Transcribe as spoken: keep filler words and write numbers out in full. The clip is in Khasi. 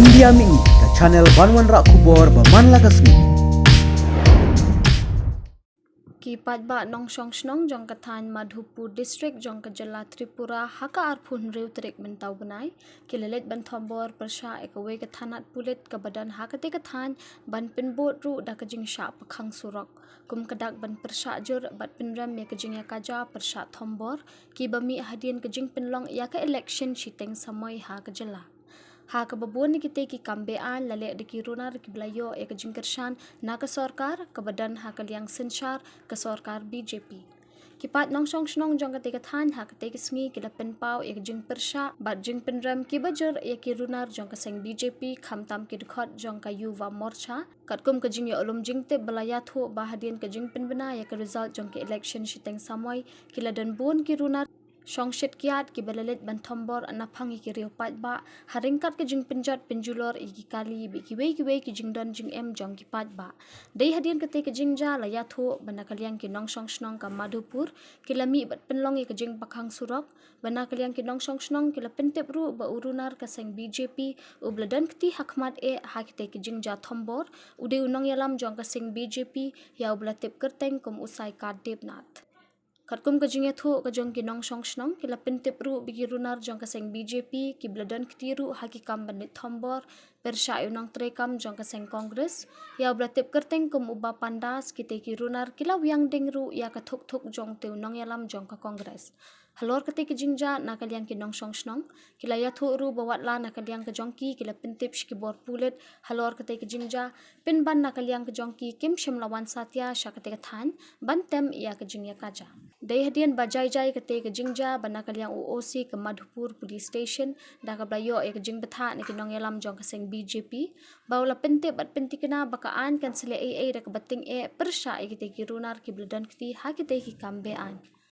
India Mini, ka channel ban wanrah khubor ba man la ka sngi. Ki paidbah nongshong shnong jong ka thaiñ Madhupur District jong ka jylla Tripura ha ka arphew hynriew tarik mynta u bnai ki la leit ban thombor pyrshah ïa kawei ka thanat pulit kaba don ha katei ka thaiñ ban pynbud ruh da ka jingshah pakhang surok kum ka dak ban pyrshah jur bad pynrem ïa ka jingïakajia pyrshah thombor kiba mih hadien ka jingpynlong ïa ka election shiteng samoi ha ka jylla. Ha kaba bun na kitei ki kam beaiñ la leh da ki runar kiba la ïoh ïa ka jingkyrshan na ka sorkar kaba don ha ka liang synshar ka sorkar B J P. Ki paid nongshong shnong jong katei ka thaiñ ha katei ka sngi ki la pynpaw ïa ka jingpyrshah bad jingpynrem kiba jur ïa ki runar jong ka seng B J P khamtam ki dkhot jong ka Yuva Morcha katkum ka jingïohlum jingtip ba la ïathuh ba hadien ka jingpynbna ïa ka result jong ka election shiteng samoi ki la don bun ki runar shongshit kiad kiba la leit ban thombor naphang ïa ki riew paidbah ha ryngkat ka jingpynjot pynjulor ïa ki kali bad kiwei kiwei ki jingdon jingem jong ki paidbah. Dei hadien katei ka jingjia la ïathuh ba na ka liang ki nongshong shnong ka Madhupur ki la mih bad pynlong ïa ka jingpakhang surok ba na ka liang ki nongshong shnong ki la pyntip ruh ba u runar ka seng B J P uba la don kti ha khmat eh ha kitei ki jingjia thombor u dei u nongïalam jong ka seng B J P ïa uba la tip kyrteng kum u Saikar Debnath. Katkum ka jingïathuh ka jong ki nongshong shnong ki la pyntip ruh ba ki runar jong ka seng B J P kiba la don kti ruh ha ki kam ban leit thombor pyrshah ïa u nongtrei kam jong ka seng Congress ïa uba la tip kyrteng kum u Bapan Das kitei ki runar ki la wiang ding ruh ïa ka thuk thuk jong utei u nongïalam jong ka Congress. Halor katei ka jingjia na ka liang ki nongshong shnong ki la ïathuh ruh ba watla na ka liang ka jong ki ki la pyntip sha ki bor pulit halor katei ka jingjia pynban na ka liang ka jong ki kim shym la wan satia sha katei ka thaiñ ban tem ïa ka jingïakajia. Dei hadien ba jai jai katei ka jingjia ba na ka liang u O C ka Madhupur Police Station da kaba la ïoh ïa ka jingbthah na ki nongïalam jong ka seng B J P ba u la pyntip bad pyntikna ba ka aiñ kan sa leh ei ei da kaba tyngeh pyrshah ïa kitei ki runar kiba la don kti ha kitei ki kam beaiñ.